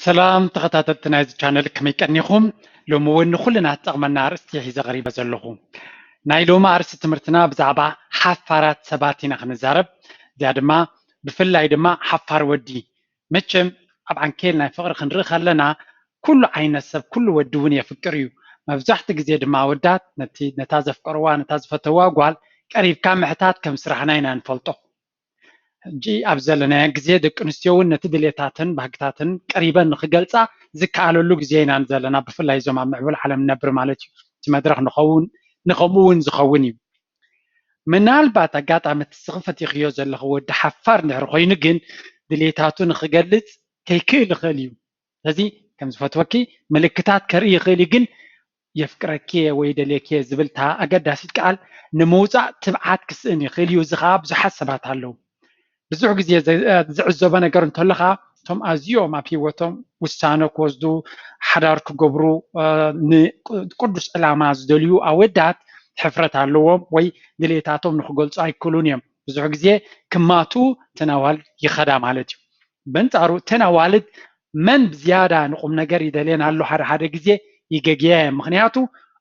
ሰላም ተኸታተልቲ ናይዚ ቻነል፣ ከመይ ቀኒኹም? ሎሚ እውን ንኹልና ዝጠቕመና ኣርእስቲ ሒዘ ቀሪበ ዘለኹ። ናይ ሎሚ ኣርእስቲ ትምህርትና ብዛዕባ ሓፋራት ሰባት ኢና ክንዛረብ። እዚኣ ድማ ብፍላይ ድማ ሓፋር ወዲ። መቸም ኣብ ዓንኬል ናይ ፍቕሪ ክንርኢ ከለና ኩሉ ዓይነት ሰብ፣ ኩሉ ወዲ እውን የፍቅር እዩ። መብዛሕትኡ ግዜ ድማ ኣወዳት ነቲ፣ ነታ ዘፍቀርዋ፣ ነታ ዝፈተዋ ጓል ቀሪብካ ምሕታት ከም ስራሕና ኢና ንፈልጦ። ሕጂ ኣብ ዘለናዮ ግዜ ደቂ ኣንስትዮ እውን ነቲ ድሌታትን ባህግታትን ቀሪበን ንኽገልጻ ዝከኣለሉ ግዜ ኢና ዘለና፣ ብፍላይ እዞም ኣብ ምዕቡል ዓለም ንነብር ማለት እዩ። እቲ መድረኽ ንኸውን ንኸምኡ እውን ዝኸውን እዩ። ምናልባት ኣጋጣሚ እቲ ንስኺ ፈቲኽዮ ዘለኺ ወዲ ሓፋር እንድሕር ኮይኑ ግን ድሌታቱ ንኽገልጽ ከይክእል ይኽእል እዩ። ስለዚ ከም ዝፈትወኪ ምልክታት ከርኢ ይኽእል እዩ፣ ግን የፍቅረኪ እየ ወይ ደልየኪ እየ ዝብል እታ ኣገዳሲት ቃል ንምውፃእ ትብዓት ክስእን ይኽእል እዩ። እዚ ከዓ ብዙሓት ሰባት ኣለዉ። ብዙሕ ግዜ ዘ- ዝዕዘቦ ነገር እንተሎ ከዓ እቶም ኣዝዮም ኣብ ሂወቶም ውሳነ ክወስዱ፣ ሓዳር ክገብሩ፣ እ፣ ንቅዱስ ዕላማ ዝደልዩ ኣወዳት ሕፍረት ኣለዎም ወይ ድሌታቶም ንክገልፁ ኣይክእሉን እዮም። ብዙሕ ግዜ ክማቱ ተናዋል ይኸዳ ማለት እዩ። በንጻሩ እተን ኣዋልድ መን ብዝያዳ ንቁም ነገር ይደልየን ኣሎ ሓደ ሓደ ግዜ ይገግያ እየን። ምኽንያቱ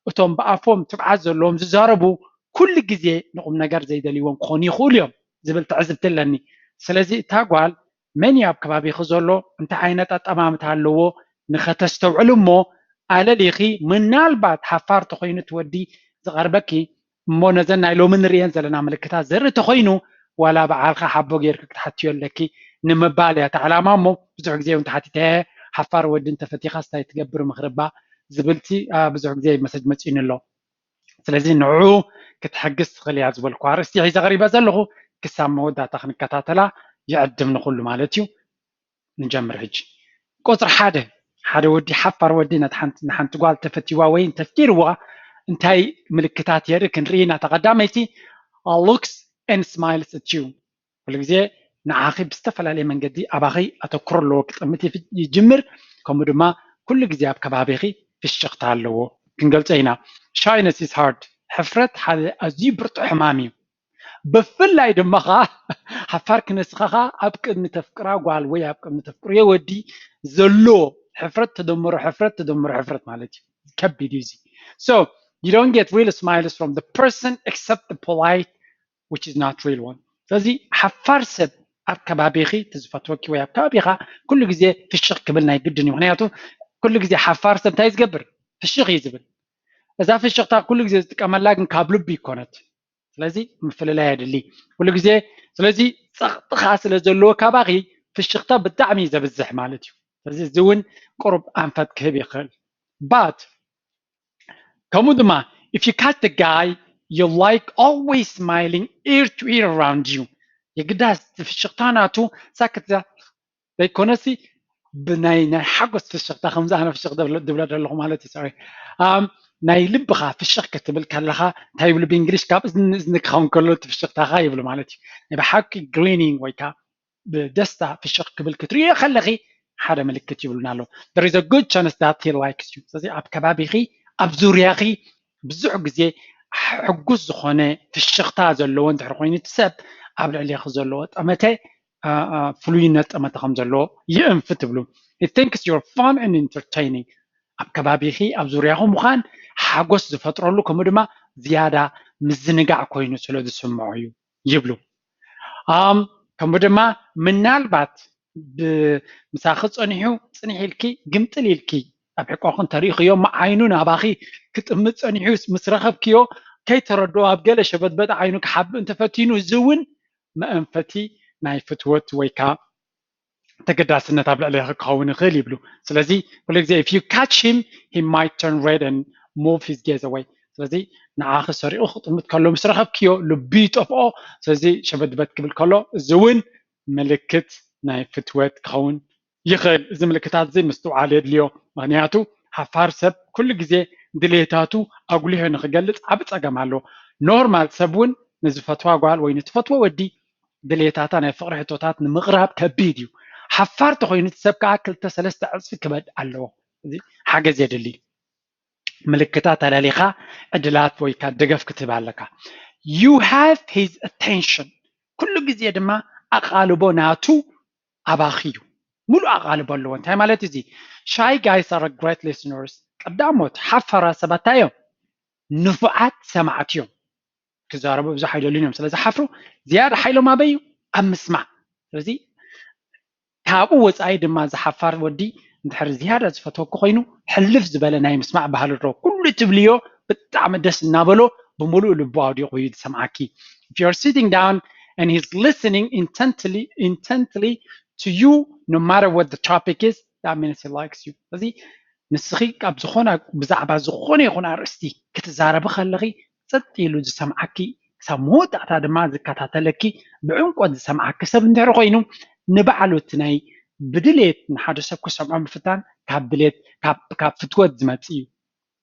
እቶም ብኣፎም ትብዓት ዘለዎም ዝዛረቡ ኩሉ ግዜ ንቁም ነገር ዘይደልይዎም ክኾኑ ይኽእሉ እዮም ዝብል ትዕዝብቲ ኣለኒ። ስለዚ እታ ጓል መን እዩ ኣብ ከባቢኺ ዘሎ፣ እንታይ ዓይነት ኣጠማምታ ኣለዎ ንኸተስተውዕል እሞ ኣለሊኺ፣ ምናልባት ሓፋር ተኾይኑ እቲ ወዲ ዝቐርበኪ እሞ ነዘን ናይ ሎሚ ንርእየን ዘለና ምልክታት ዘርኢ ተኾይኑ ዋላ በዓልኻ ሓቦ ጌርኪ ክትሓትዮ ኣለኪ ንምባል እያ እታ ዕላማ። እሞ ብዙሕ ግዜ እውን ተሓቲተ ሓፋር ወዲ እንተፈቲኻ ስታይ ትገብር ምኽርባ ዝብልቲ ብዙሕ ግዜ መሰጅ መፂኡኒ ኣሎ። ስለዚ ንዑ ክትሕግዝ ትኽእል እያ ዝበልኩ ኣርእስቲ ሒዘ ቀሪበ ዘለኹ ክሳብ መወዳእታ ክንከታተላ ይዕድም ንኹሉ ማለት እዩ። ንጀምር ሕጂ። ቁፅሪ ሓደ፣ ሓደ ወዲ ሓፋር ወዲ ነቲ ሓንቲ ንሓንቲ ጓል ተፈቲዋ ወይ እንተፍቂርዋ እንታይ ምልክታት የርኢ ክንርኢ ኢና። እታ ቀዳመይቲ looks and smiles at you። ኩሉ ግዜ ንዓኺ ብዝተፈላለየ መንገዲ ኣባኺ ኣተኩሮ ኣለዎ ክጥምት ይፍ- ይጅምር። ከምኡ ድማ ኩሉ ግዜ ኣብ ከባቢኺ ፍሽኽታ ኣለዎ ክንገልጾ ኢና። Shyness is hard። ሕፍረት ሓደ ኣዝዩ ብርቱዕ ሕማም እዩ። ብፍላይ ድማ ኸዓ ሓፋር ክነስኻ ኸዓ ኣብ ቅድሚ ተፍቅራ ጓል ወይ ኣብ ቅድሚ ተፍቅርዮ ወዲ ዘሎ ሕፍረት ተደምሮ ሕፍረት ተደምሮ ሕፍረት ማለት እዩ። ከቢድ እዩ እዚ። So you don't get real smiles from the person except the polite, which is not real one። ስለዚ ሓፋር ሰብ ኣብ ከባቢኺ እቲ ዝፈትወኪ ወይ ኣብ ከባቢኻ ኩሉ ግዜ ፍሽኽ ክብል ናይ ግድን እዩ። ምኽንያቱ ኩሉ ግዜ ሓፋር ሰብ እንታይ ዝገብር? ፍሽኽ እዩ ዝብል። እዛ ፍሽኽታ ኩሉ ግዜ ዝጥቀመላ ግን ካብ ልቢ ይኮነት። ስለዚ ምፍልላይ የድሊ ኩሉ ግዜ። ስለዚ ጸቕጥኻ ስለ ዘለዎ ካባኺ ፍሽኽታ ብጣዕሚ እዩ ዘብዝሕ ማለት እዩ። ስለዚ እዚ እውን ቁሩብ ኣንፈት ክህብ ይኽእል። But ከምኡ ድማ if you catch the guy you like always smiling ear to ear around you፣ የግዳስ እቲ ፍሽኽታ ናቱ ሳክት ዘይኮነሲ ብናይ ናይ ሓጎስ ፍሽኽታ ከምዚ ኣነ ፍሽኽ ድብለ- ድብለ ዘለኹ ማለት እዩ። Sorry። ኣም፣ ናይ ልብኻ ፍሽኽ ክትብል ከለኻ እንታይ ይብሉ ብእንግሊሽ? ካብ እዝኒ ንእዝኒ ክኸውን ከሎ እቲ ፍሽኽታኻ ይብሉ ማለት እዩ። ናይ ብሓቂ ግሪኒንግ ወይ ከዓ ብደስታ ፍሽኽ ክብል ክትርእዮ ከለኺ ሓደ ምልክት ይብሉና ኣለዉ። There is a good chance that he likes you። ስለዚ ኣብ ከባቢኺ ኣብ ዙርያኺ ብዙሕ ግዜ ሕጉስ ዝኾነ ፍሽኽታ ዘለዎ እንድሕር ኮይኑ እቲ ሰብ ኣብ ልዕሌኺ ዘለዎ ጠመተ ፍሉይነት ጠመተ ከም ዘለዎ ይእንፍት ትብሉ። He thinks you're fun and entertaining። ኣብ ከባቢኺ ኣብ ዙርያኹ ምዃን ሓጎስ ዝፈጥረሉ ከምኡ ድማ ዝያዳ ምዝንጋዕ ኮይኑ ስለ ዝስምዖ እዩ ይብሉ። ኣም ከምኡ ድማ ምናልባት ምሳኺ ፀኒሑ ፅንሕ ኢልኪ ግምጥል ኢልኪ ኣብ ሕቆኺ እንተሪእኽዮ እሞ ዓይኑ ናባኺ ክጥምት ፀኒሑ ምስ ረኸብክዮ ከይተረድኦ ኣብ ገለ ሸበጥበጥ ዓይኑ ክሓብእ እንተፈቲኑ እዚ እውን መእንፈቲ ናይ ፍትወት ወይ ከዓ ተገዳስነት ኣብ ልዕሌኺ ክኸውን ይኽእል ይብሉ። ስለዚ ኩሉ ግዜ if you catch him he might turn red and move his gaze away። ስለዚ ንዓኺ ሰሪቑ ክጥምት ከሎ ምስ ረኸብክዮ ልቡ ይጠፍኦ። ስለዚ ሸበድበድ ክብል ከሎ እዚ እውን ምልክት ናይ ፍትወት ክኸውን ይኽእል። እዚ ምልክታት እዚ ምስትውዓል የድልዮ። ምኽንያቱ ሓፋር ሰብ ኩሉ ግዜ ድሌታቱ ኣጉሊሑ ንክገልፅ ዓቢ ፀገም ኣለዎ። ኖርማል ሰብ እውን ንዝፈትዋ ጓል ወይ ንትፈትዎ ወዲ ድሌታታ ናይ ፍቕሪ ሕቶታት ንምቕራብ ከቢድ እዩ። ሓፋር ተኾይኑ እቲ ሰብ ከዓ ክልተ ሰለስተ ዕፅፊ ክበድ ኣለዎ። እዚ ሓገዝ የድሊ። ምልክታት ኣላሊኻ ዕድላት ወይ ከዓ ደገፍ ክትህብ ኣለካ። You have his attention። ኩሉ ግዜ ድማ ኣቓልቦ ናቱ ኣባኺ እዩ። ሙሉእ ኣቓልቦ ኣለዎ። እንታይ ማለት እዚ? Shy guys are great listeners። ቀዳሞት ሓፋራ ሰባት እንታይ እዮም? ንፉዓት ሰማዕቲ እዮም። ክዛረቡ ብዙሕ ኣይደልዩን እዮም። ስለዚ ሓፍሩ ዝያዳ ሓይሎም ኣበይ እዩ? ኣብ ምስማዕ። ስለዚ ካብኡ ወፃኢ ድማ ዝሓፋር ወዲ እንድሕር ዝያዳ ዝፈትወኪ ኮይኑ ሕልፍ ዝበለ ናይ ምስማዕ ባህሊ ኣለዎ። ኩሉ ትብልዮ ብጣዕሚ ደስ እናበሎ ብምሉእ ልቡ ኣውዲቑ እዩ ዝሰምዓኪ። If you're sitting down and he's listening intently, intently to you, no matter what the topic is, that means he likes you. ስለዚ ንስኺ ካብ ዝኾነ ብዛዕባ ዝኾነ ይኹን ኣርእስቲ ክትዛረቢ ከለኺ ጸጥ ኢሉ ዝሰምዓኪ ክሳብ መወዳእታ ድማ ዝከታተለኪ ብዕምቆት ዝሰምዓኪ ሰብ እንድሕር ኮይኑ ንባዕሉ እቲ ናይ ብድሌት ንሓደ ሰብ ክሰምዖ ምፍታን ካብ ድሌት ካብ ፍትወት ዝመጽእ እዩ።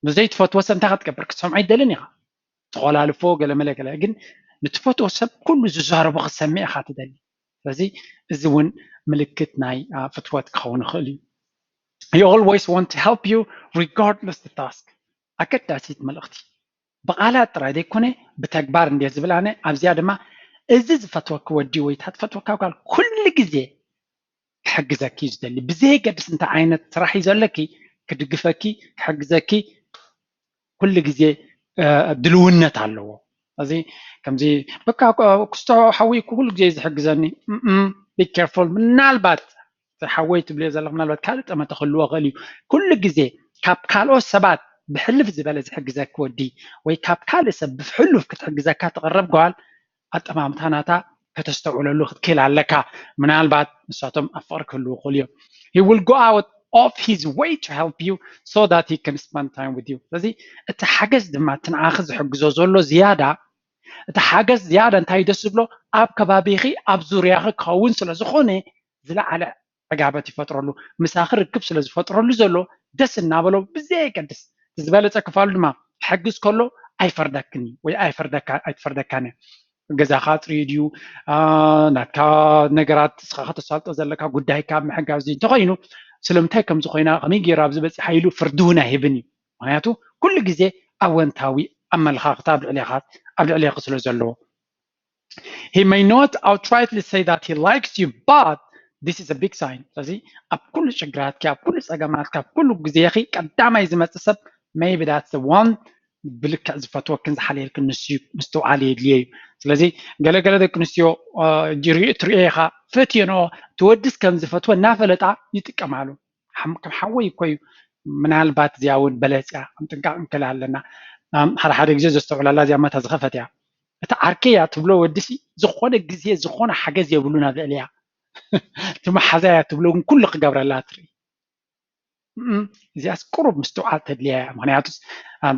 ንዘይትፈትዎ ሰብ እንታይ ክትገብር ክትሰምዖ ይደልን ኢኻ። ትኾላልፎ ገለመለ ገለ ግን ንትፈትዎ ሰብ ኩሉ ዝዛረቦ ክትሰምዕ ኢኻ ትደሊ። ስለዚ እዚ እውን ምልክት ናይ ፍትወት ክኸውን ይኽእል እዩ። He always want to help you regardless the task። ኣገዳሲት መልእኽቲ ብቓላት ጥራይ ዘይኮነ ብተግባር እንድየ ዝብል ኣነ። ኣብዚኣ ድማ እዚ ዝፈትወኪ ወዲ ወይ እታ ትፈትወካ ጓል ኩሉ ግዜ ክሕግዘኪ እዩ ዝደሊ። ብዘየገድስ እንታይ ዓይነት ስራሕ እዩ ዘለኪ ክድግፈኪ ክሕግዘኪ ኩሉ ግዜ ድልውነት ኣለዎ። እዚ ከምዚ በቃ ክስቶ ሓዊ ኩሉ ግዜ ዝሕግዘኒ። Be careful። ምናልባት ሓወይ ትብልዮ ዘለኹ ምናልባት ካልእ ጠመተ ክህልዎ ክእል እዩ። ኩሉ ግዜ ካብ ካልኦት ሰባት ብሕልፍ ዝበለ ዝሕግዘኪ ወዲ ወይ ካብ ካልእ ሰብ ብሕሉፍ ክትሕግዘካ ትቕረብ ጓል ኣጠማምታ ናታ ከተስተውዕለሉ ክትክእል ኣለካ። ምናልባት ንሳቶም ኣብ ፍቕሪ ክህልዉ ክኽእሉ እዮም። He will go out of his way to help you so that he can spend time with you። ስለዚ እቲ ሓገዝ ድማ እቲ ንዓኺ ዝሕግዞ ዘሎ ዝያዳ እቲ ሓገዝ ዝያዳ እንታይ ደስ ዝብሎ ኣብ ከባቢኺ ኣብ ዙርያኺ ክኸውን ስለ ዝኾነ ዝለዓለ ዕጋበት ይፈጥረሉ። ምሳኺ ርክብ ስለ ዝፈጥረሉ ዘሎ ደስ እናበሎ ብዘየገድስ ዝበለፀ ክፋሉ ድማ ክሕግዝ ከሎ ኣይፈርደክን ወይ ኣይፈርደካ ኣይትፈርደካን። ገዛኻ ኣፅርዩ ድዩ ናትካ ነገራት ንስኻ ከተሳልጦ ዘለካ ጉዳይካ ምሕጋዝ ድዩ እንተኮይኑ ስለምንታይ ከምዚ ኮይና ከመይ ገይሩ ኣብዚ በፂሓ ኢሉ ፍርዲ እውን ኣይህብን እዩ። ምክንያቱ ኩሉ ግዜ ኣወንታዊ ኣመለኻኽታ ኣብ ልዕሌኻ ኣብ ልዕሌኺ ስለ ዘለዎ። He may not outrightly say that he likes you, but this is a big sign። ስለዚ ኣብ ኩሉ ችግራትኪ ኣብ ኩሉ ፀገማትኪ ኣብ ኩሉ ግዜኺ ቀዳማይ ዝመፅእ ሰብ maybe that's the one ብልክዕ ዝፈትወክን ዝሓልየልክን ንሱ እዩ። ምስትውዓል የድልዮ እዩ። ስለዚ ገለገለ ደቂ ኣንስትዮ ትሪኦ ኢኻ ፈትየንኦ ትወድስ ከም ዝፈትወ እናፈለጣ ይጥቀማሉ። ከም ሓወይ እኮ እዩ። ምናልባት እዚኣ እውን በለፅያ ክንጥንቀቕ እንክእል ኣለና። ሓደ ሓደ ግዜ ዘስተውዕላላ እዚኣ መታ ዝኸፈት እያ። እቲ ዓርከይ እያ ትብሎ ወዲ ሲ ዝኾነ ግዜ ዝኾነ ሓገዝ የብሉን ኣብ ልዕሊያ። እቲ መሓዛ እያ ትብሎ ግን ኩሉ ክገብረላ ትርኢ። እዚኣስ ቁሩብ ምስትውዓል ተድልያ እያ። ምክንያቱስ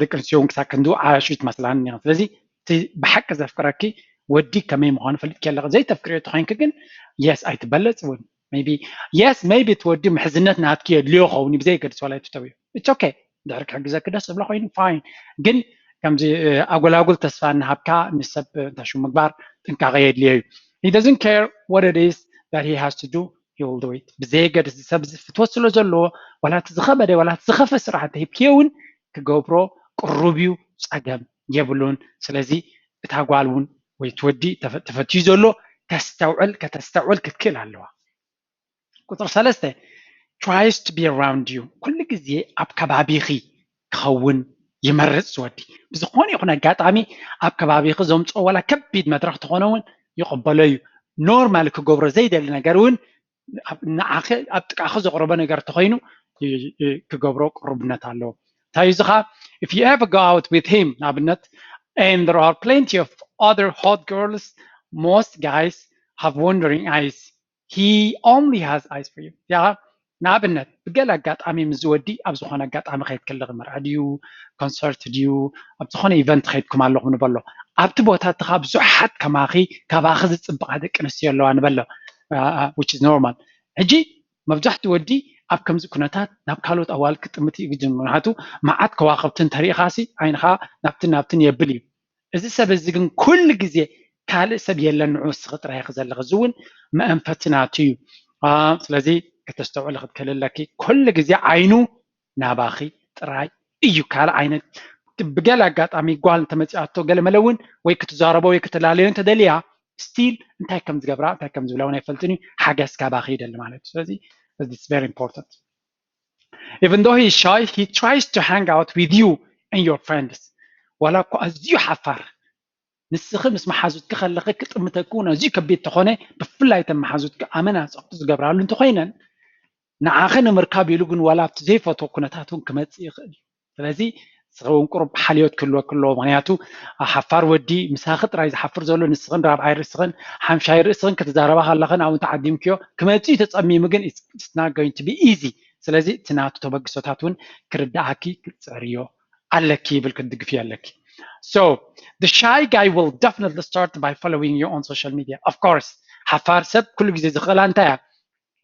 ደቂ ኣንስትዮ እውን ክሳብ ክንዲ ዓያሹ ትመስላኒ። ስለዚ እቲ ብሓቂ ዘፍቅረኪ ወዲ ከመይ ምዃኑ ፈሊጥኪ ኣለኺ። ዘይተፍቅርዮ ተኮይንኪ ግን የስ ኣይትበለፅ እውን ቢ የስ ቢ እቲ ወዲ ምሕዝነት ናትኪ የድልዮ ኸውን ብዘይ ገድስ ዋላ ይትተውዮ። It's okay። ድሕሪ ክሕግዘኪ ደስ ዝብሎ ኮይኑ ፋይን። ግን ከምዚ ኣጎላጉል ተስፋ እናሃብካ ንሰብ እንታይ ሽሙ ምግባር ጥንቃቐ የድልዮ እዩ። He doesn't care what it is that he has to do, he will do it። ብዘየገድስ ሰብ ፍትወት ስለ ዘለዎ ዋላ እቲ ዝኸበደ ዋላ እቲ ዝኸፈ ስራሕ እንተሂብክዮ እውን ክገብሮ ቅሩብ እዩ፣ ፀገም የብሉን። ስለዚ እታ ጓል እውን ወይ እቲ ወዲ ተፈትዩ ዘሎ ከስተውዕል ከተስተውዕል ክትክእል ኣለዋ። ቁፅሪ ሰለስተ tries to be around you ኩሉ ግዜ ኣብ ከባቢኺ ክኸውን ይመርፅ ዝወዲ። ብዝኾነ ይኹን ኣጋጣሚ ኣብ ከባቢኺ ዘምፅኦ ዋላ ከቢድ መድረኽ ተኾነ እውን ይቕበሎ እዩ። ኖርማል ክገብሮ ዘይደሊ ነገር እውን ንዓኺ ኣብ ጥቃኺ ዘቕረቦ ነገር ተኾይኑ ክገብሮ ቅሩብነት ኣለዎ። እንታይ እዩ እዚ ኸዓ if you ever go out with him ንኣብነት and there are plenty of other hot girls, most guys have wondering eyes. He only has eyes for you. ያ ንኣብነት ብገለ ኣጋጣሚ ምስ ዝወዲ ኣብ ዝኾነ ኣጋጣሚ ከይድ ከለኺ መርዓ ድዩ ኮንሰርት ድዩ ኣብ ዝኾነ ኢቨንት ከይድኩም ኣለኹም ንበሎ። ኣብቲ ቦታ እቲ ኸዓ ብዙሓት ከማኺ ካባኺ ዝፅብቓ ደቂ ኣንስትዮ ኣለዋ ንበሎ። Which is normal። ሕጂ መብዛሕትኡ ወዲ ኣብ ከምዚ ኩነታት ናብ ካልኦት ኣዋልድ ክጥምት እዩ ግድን። ምክንያቱ መዓት ከዋኽብቲ እንተሪኢኻሲ ዓይንኻ ናብትን ናብትን የብል እዩ። እዚ ሰብ እዚ ግን ኩሉ ግዜ ካልእ ሰብ የለን ንዑ እስኺ ጥራይ ኢኺ ዘለኺ። እዚ እውን መእንፈቲ ናቱ እዩ። ስለዚ ከተስተውዕሊ ክትክእሊ ኣለኪ። ኩሉ ግዜ ዓይኑ ናባኺ ጥራይ እዩ። ካልእ ዓይነት ብገለ ኣጋጣሚ ጓል እንተመፂኣቶ ገለ መለ እውን ወይ ክትዛረቦ ወይ ክትላለዮ እንተደልያ ስቲል እንታይ ከም ዝገብራ እንታይ ከም ዝብላ እውን ኣይፈልጥን እዩ። ሓገዝ ካባኺ ይደሊ ማለት እዩ። ስለዚ It's very important. Even though he is shy, he tries to hang out with you and your friends. ዋላ እኮ ኣዝዩ ሓፋር፣ ንስኺ ምስ መሓዙትኪ ከለኺ ክጥምተኪ እውን ኣዝዩ ከቢድ ተኾነ፣ ብፍላይ እተን መሓዙትኪ ኣመና ጸቕጢ ዝገብራሉ እንተኾይነን፣ ንዓኺ ንምርካብ ኢሉ ግን ዋላ ኣብቲ ዘይፈትዎ ኩነታት እውን ክመጽእ ይኽእል እዩ። ስለዚ ንስኺ እውን ቁሩብ ሓልዮት ክህልወኪ ኣለዎ። ምኽንያቱ ሓፋር ወዲ ምሳኺ ጥራይ ዝሓፍር ዘሎ፣ ንስኽን ራብዓይ ርእስኽን ሓምሻይ ርእስኽን ክትዛረባ ከለኽን ኣብኡ ተዓዲምክዮ ክመጽእ እዩ ተጸሚሙ፣ ግን it's not going to be easy። ስለዚ እቲ ናቱ ተበግሶታት እውን ክርድኣኪ ክትጽዕርዮ ኣለኪ ይብል፣ ክትድግፍዮ ኣለኪ። So the shy guy will definitely start by following you on social media. Of course ሓፋር ሰብ ኩሉ ግዜ ዝኽእላ እንታይ እያ?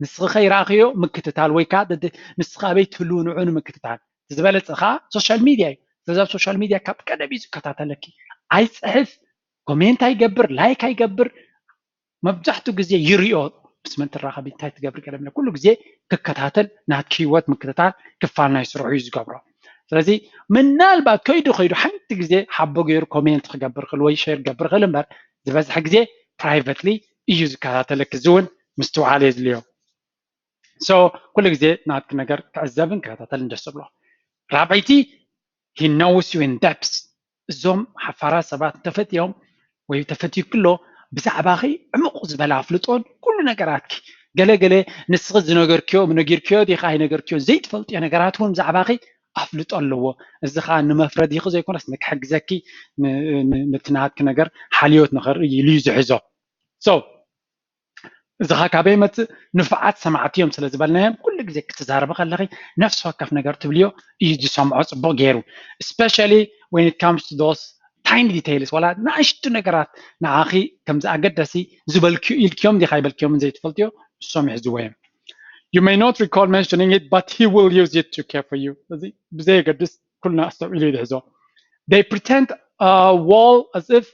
ንስኺ ከይረኣኽዮ ምክትታል ወይ ከዓ ደደ- ንስኺ ኣበይ ትህልው ንዑ ንምክትታል። እቲ ዝበለፀ ከዓ ሶሻል ሚድያ እዩ። ስለዚ ኣብ ሶሻል ሚድያ ካብ ቀደም እዩ ዝከታተለኪ። ኣይፅሕፍ፣ ኮሜንት ኣይገብር፣ ላይክ ኣይገብር። መብዛሕትኡ ግዜ ይሪኦ ምስ መን ትራኸቢ፣ እንታይ ትገብሪ፣ ገለ ኩሉ ግዜ ክከታተል፣ ናትኪ ህይወት ምክትታል ክፋል ናይ ስርሑ እዩ ዝገብሮ። ስለዚ ምናልባት ከይዱ ከይዱ ሓንቲ ግዜ ሓቦ ገይሩ ኮሜንት ክገብር ክእል ወይ ሼር ክገብር ክእል እምበር ዝበዝሐ ግዜ ፕራይቨትሊ እዩ ዝከታተለኪ። እዚ እውን ምስትውዓል የድልዮ። So ኩሉ ግዜ ናትኪ ነገር ክዕዘብን ክከታተልን ደስ ዝብሎ። ራብዐይቲ he knows you in depth። እዞም ሓፋራት ሰባት እንተፈትዮም ወይ ተፈትዩ ክሎ ብዛዕባኺ ዕሙቕ ዝበለ ኣፍልጦን ኩሉ ነገራትኪ ገለ ገለ ንስኺ ዝነገርክዮ ነጊርክዮ ዲኻ ኣይነገርክዮ ዘይትፈልጥዮ ነገራት እውን ብዛዕባኺ ኣፍልጦ ኣለዎ። እዚ ከዓ ንመፍረዲኺ ዘይኮነስ ንክሕግዘኪ ን- ን- ነቲ ናትኪ ነገር ሓልዮት ንኸርኢ ኢሉ እዩ ዝሕዞ። So እዚ ኸዓ ካበይ ይመፅእ? ንፉዓት ሰማዕቲ እዮም ስለ ዝበልናዮም ኩሉ ግዜ ክትዛረቢ ከለኺ ነፍሲ ወከፍ ነገር ትብልዮ እዩ ዝሰምዖ ፅቡቕ ገይሩ። Especially when it comes to those tiny details፣ ዋላ ንኣሽቱ ነገራት ንዓኺ ከምዚ ኣገዳሲ ዝበልክዮ ኢልክዮም ዲኻ ኣይበልክዮምን ዘይትፈልጥዮ ንሶም ይሕዝዎ እዮም። You may not recall mentioning it, but he will use it to care for you። እዚ ብዘየገድስ ኩልና ኣስተውዒሉ እዩ ዝሕዞ። They pretend uh, well as if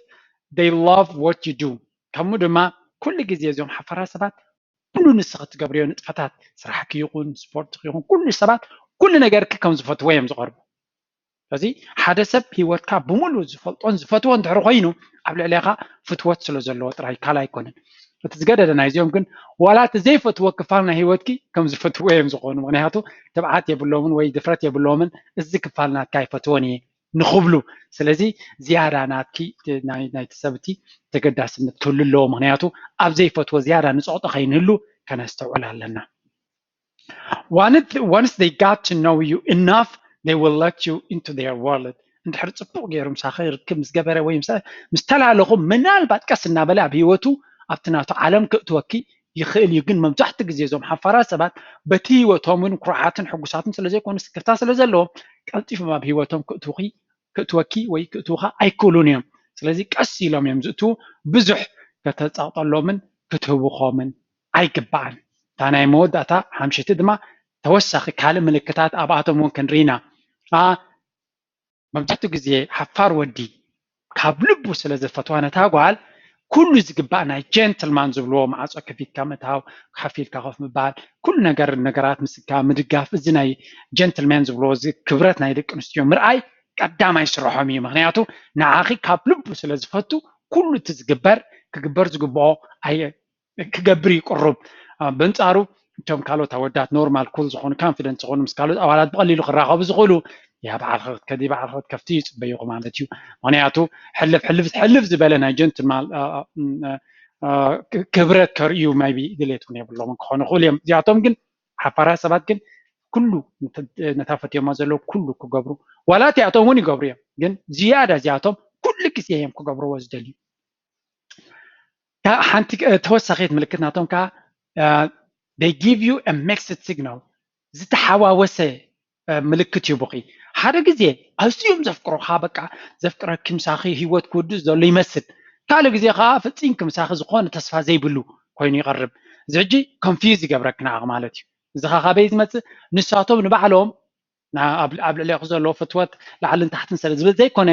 they love what you do. ከምኡ ድማ ኩሉ ግዜ እዚኦም ሓፈራ ሰባት ኩሉ ንስኺ ትገብርዮ ንጥፈታት፣ ስራሕኪ ይኹን ስፖርትኪ ይኹን ኩሉ ሰባት ኩሉ ነገርኪ ከም ዝፈትዎ እዮም ዝቐርቡ። ስለዚ ሓደ ሰብ ህይወትካ ብምሉእ ዝፈልጦን ዝፈትዎ እንድሕር ኮይኑ ኣብ ልዕሌኻ ፍትወት ስለ ዘለዎ ጥራይ ካልእ ኣይኮነን። እቲ ዝገደደ ናይዚኦም ግን ዋላ እቲ ዘይፈትዎ ክፋል ናይ ህይወትኪ ከም ዝፈትዎ እዮም ዝኾኑ። ምክንያቱ ትብዓት የብሎምን ወይ ድፍረት የብሎምን፣ እዚ ክፋል ናትካ ኣይፈትዎን እየ ንኽብሉ። ስለዚ ዝያዳ ናትኪ ናይቲ ሰብ እቲ ተገዳስነት ክህሉ ኣለዎ። ምክንያቱ ኣብ ዘይፈትዎ ዝያዳ ንፀቕጦ ከይንህሉ ከነስተውዕል ኣለና። Once they got to know you enough, they will let you into their world. እንድሕር ፅቡቕ ገይሩ ምሳኺ ርክብ ምስ ገበረ ወይ ምስ ተላለኹም ምናልባት ቀስ እናበለ ኣብ ህይወቱ ኣብቲ ናቱ ዓለም ክእትወኪ ይኽእል እዩ። ግን መብዛሕትኡ ግዜ እዞም ሓፋራት ሰባት በቲ ህይወቶም እውን ኩርዓትን ሕጉሳትን ስለ ዘይኮኑ ስክፍታ ስለ ዘለዎም ቀልጢፎም ኣብ ህይወቶም ክእትውኺ ክእትወኪ ወይ ክእትውኻ ኣይክእሉን እዮም። ስለዚ ቀስ ኢሎም እዮም ዝእትዉ። ብዙሕ ከተፃቕጠሎምን ክትህውኾምን ኣይግባእን። እታ ናይ መወዳእታ ሓምሸይቲ ድማ ተወሳኺ ካልእ ምልክታት ኣብኣቶም እውን ክንርኢ ኢና። መብዛሕትኡ ግዜ ሓፋር ወዲ ካብ ልቡ ስለ ዝፈትዋ ነታ ጓል ኩሉ ዝግባእ ናይ ጀንትልማን ዝብልዎ ማዕፆ ከፊትካ ምእታው፣ ሓፊልካ ኮፍ ምባል፣ ኩሉ ነገር ነገራት ምስካ ምድጋፍ፣ እዚ ናይ ጀንትልማን ዝብልዎ እዚ ክብረት ናይ ደቂ ኣንስትዮ ምርኣይ ቀዳማይ ስርሖም እዩ። ምክንያቱ ንዓኺ ካብ ልቡ ስለ ዝፈቱ ኩሉ እቲ ዝግበር ክግበር ዝግብኦ ኣየ ክገብር እዩ ቅሩብ። ብንፃሩ እቶም ካልኦት ኣወዳት ኖርማል ኩል ዝኾኑ ካንፊደንት ዝኾኑ ምስ ካልኦት ኣዋላት ብቐሊሉ ክራኸቡ ዝኽእሉ ያ በዓልኸ ክትከዲ በዓልኸ ክትከፍቲ ይፅበዩኹ ማለት እዩ። ምክንያቱ ሕልፍ ሕልፍ ሕልፍ ዝበለ ናይ ጀንትልማን ክብረት ከርእዩ maybe ድሌት እውን የብሎምን ክኾኑ ይኽእሉ እዮም። እዚኣቶም ግን ሓፋራት ሰባት ግን ኩሉ ነታ ፈትዮማ ዘለዉ ኩሉ ክገብሩ ዋላ እቲኣቶም እውን ይገብሩ እዮም። ግን ዝያዳ እዚኣቶም ኩሉ ግዜ እዮም ክገብርዎ ዝደልዩ። ሓንቲ ተወሳኺት ምልክት ናቶም ከዓ they give you a mixed signal፣ ዝተሓዋወሰ ምልክት ይቡኺ። ሓደ ግዜ ኣዝዮም ዘፍቅሩኻ በቃ ዘፍቅረኪ ምሳኺ ህይወት ክውድእ ዘሎ ይመስል። ካልእ ግዜ ከዓ ፍፂም ክምሳኺ ዝኾነ ተስፋ ዘይብሉ ኮይኑ ይቐርብ። እዚ ሕጂ ኮንፊዝ ይገብረኪ ንዓኺ ማለት እዩ። እዚ ከዓ ካበይ ዝመፅእ? ንሳቶም ንባዕሎም ኣብ ልዕሌኹ ዘሎ ፍትወት ላዕልን ታሕትን ስለ ዝብል ዘይኮነ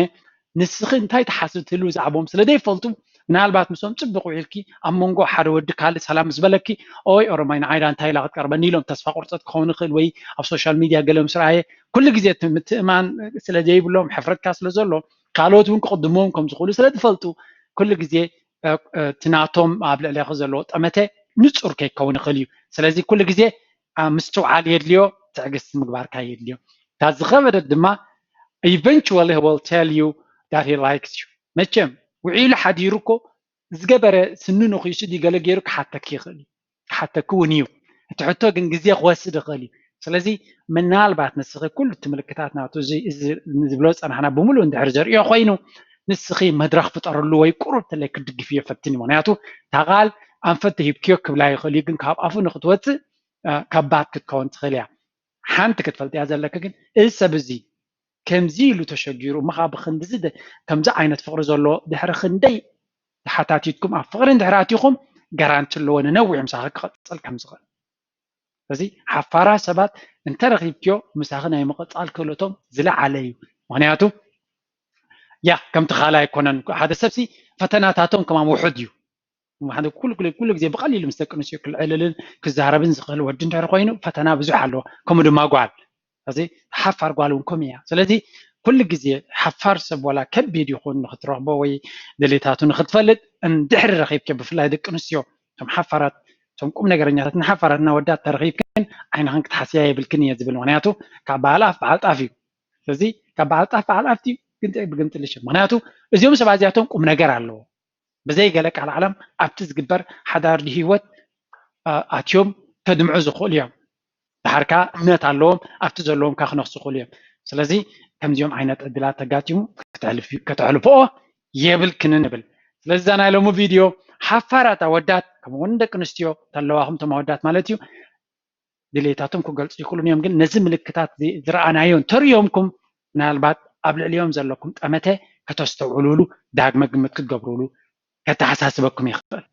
ንስኺ እንታይ ትሓስብ ትህልው ብዛዕባኦም ስለ ዘይፈልጡ ምናልባት ምስኦም ፅቡቕ ውዒልኪ ኣብ መንጎ ሓደ ወዲ ካልእ ሰላም ምስ በለኪ ኦይ ኦሮማይ ንዓይ ዳ እንታይ ኢላ ክትቀርበኒ ኢሎም ተስፋ ቁርፀት ክኸውን ይኽእል ወይ ኣብ ሶሻል ሚድያ ገለ ምስ ረኣየ ኩሉ ግዜ እቲ ምትእማን ስለ ዘይብሎም ሕፍረትካ ስለ ዘሎ ካልኦት እውን ክቕድምዎም ከም ዝኽእሉ ስለ ዝፈልጡ ኩሉ ግዜ እቲ ናቶም ኣብ ልዕሌኺ ዘለዎ ጠመተ ንፁር ከይከውን ይኽእል እዩ። ስለዚ ኩሉ ግዜ ምስትውዓል የድልዮ፣ ትዕግስቲ ምግባርካ የድልዮ። እታ ዝኸበደት ድማ eventually he will tell you that he likes you። መቸም ውዒሉ ሓዲሩ እኮ ዝገበረ ስኒ ነኺሱ ድዩ ገለ ገይሩ ክሓተኪ ይኽእል እዩ። ክሓተኪ እውን እዩ። እቲ ሕቶ ግን ግዜ ክወስድ ይኽእል እዩ። ስለዚ ምናልባት ንስኺ ኩሉ እቲ ምልክታት ናቱ እዚ ዝብሎ ዝፀናሕና ብምሉእ እንድሕር ዘርእዮ ኮይኑ ንስኺ መድረኽ ፍጠርሉ ወይ ቁሩብ ተለይ ክትድግፍዮ ፈትኒ። ምክንያቱ እታ ቃል ኣንፈት ተሂብክዮ ክብላ ይኽእል እዩ፣ ግን ካብ ኣፉ ንክትወፅእ ከባድ ክትከውን ትኽእል እያ። ሓንቲ ክትፈልጥያ ዘለኪ ግን እዚ ሰብ እዚ ከምዚ ኢሉ ተሸጊሩ እሞ ከዓ ብክንድዚ ከምዚ ዓይነት ፍቅሪ ዘለዎ ድሕሪ ክንደይ ተሓታቲትኩም ኣብ ፍቅሪ እንድሕር ኣቲኹም ጋራንቲ ኣለዎ ንነዊሕ ምሳኺ ክቐፅል ከም ዝኽእል። ስለዚ ሓፋራ ሰባት እንተረኺብክዮ ምሳኺ ናይ ምቕፃል ክእለቶም ዝለዓለ እዩ። ምክንያቱ ያ ከምቲ ካልእ ኣይኮነን። ሓደ ሰብሲ ፈተናታቶም ከማን ውሑድ እዩ። ሓደ ኩሉ ኩሉ ግዜ ብቐሊሉ ምስ ደቂ ኣንስትዮ ክልዕልልን ክዛረብን ዝኽእል ወዲ እንድሕር ኮይኑ ፈተና ብዙሕ ኣለዎ። ከምኡ ድማ ጓል እዚ ሓፋር ጓል እውን ከምኡ እያ። ስለዚ ኩሉ ግዜ ሓፋር ሰብ ዋላ ከቢድ ይኹን ንክትረኽቦ ወይ ድሌታቱ ንክትፈልጥ እንድሕሪ ረኺብኪ ብፍላይ ደቂ ኣንስትዮ እቶም ሓፋራት እቶም ቁም ነገረኛታትን ሓፋራትና ወዳት ተረኺብክን ዓይንኽን ክትሓስያ የብልክን እየ ዝብል። ምክንያቱ ካብ በዓል ኣፍ በዓል ጣፍ እዩ። ስለዚ ካብ በዓል ጣፍ በዓል ኣፍ ድዩ ግምጢ ብግምጢ ልሽም። ምክንያቱ እዚኦም ሰባት እዚኣቶም ቁም ነገር ኣለዎ። ብዘይ ገለ ቃል ዓለም ኣብቲ ዝግበር ሓዳር ድዩ ህይወት ኣትዮም ከድምዑ ዝኽእሉ እዮም። ድሓር ከኣ እምነት ኣለዎም ኣብቲ ዘለዎም ከኣ ክነኽሱ ይኽእሉ እዮም። ስለዚ ከምዚኦም ዓይነት ዕድላት ተጋጢሙ ከተሕልፍኦ የብልክን ንብል። ስለዚ እዛ ናይ ሎሚ ቪድዮ ሓፋራት ኣወዳት ከምኡውን ደቂ ኣንስትዮ ተለዋኹም እቶም ኣወዳት ማለት እዩ ድሌታቶም ክገልፁ ይኽእሉን እዮም። ግን ነዚ ምልክታት ዝረኣናዮ እንተርእዮምኩም ምናልባት ኣብ ልዕሊኦም ዘለኩም ጠመተ ከተስተውዕሉሉ ዳግመ ግምት ክትገብሩሉ ከተሓሳስበኩም ይኽእል።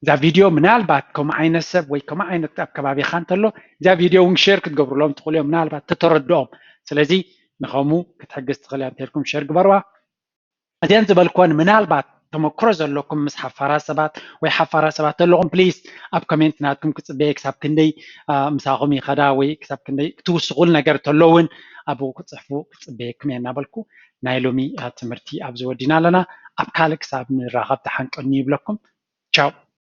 እዛ ቪድዮ ምናልባት ከምኡ ዓይነት ሰብ ወይ ከምኡ ዓይነት ኣብ ከባቢኻ እንተሎ እዛ ቪድዮ እውን ሼር ክትገብሩሎም ትኽእሉ እዮም ምናልባት ተተረድኦም። ስለዚ ንኸምኡ ክትሕግዝ ትኽእል እያ እንተልኩም ሼር ግበርዋ። እዚአን ዝበልኩወን ምናልባት ተመክሮ ዘለኩም ምስ ሓፋራ ሰባት ወይ ሓፋራ ሰባት ተለኹም ፕሊስ ኣብ ኮሜንት ናትኩም ክፅበየ ክሳብ ክንደይ ምሳኹም ይኸዳ ወይ ክሳብ ክንደይ ክትውስኹል ነገር ተሎ እውን ኣብኡ ክፅሕፉ ክፅበየኩም እየ እናበልኩ ናይ ሎሚ ትምህርቲ ኣብዚ ወዲና ኣለና። ኣብ ካልእ ክሳብ ንራኸብ ተሓንቀኑ ይብለኩም። ቻው።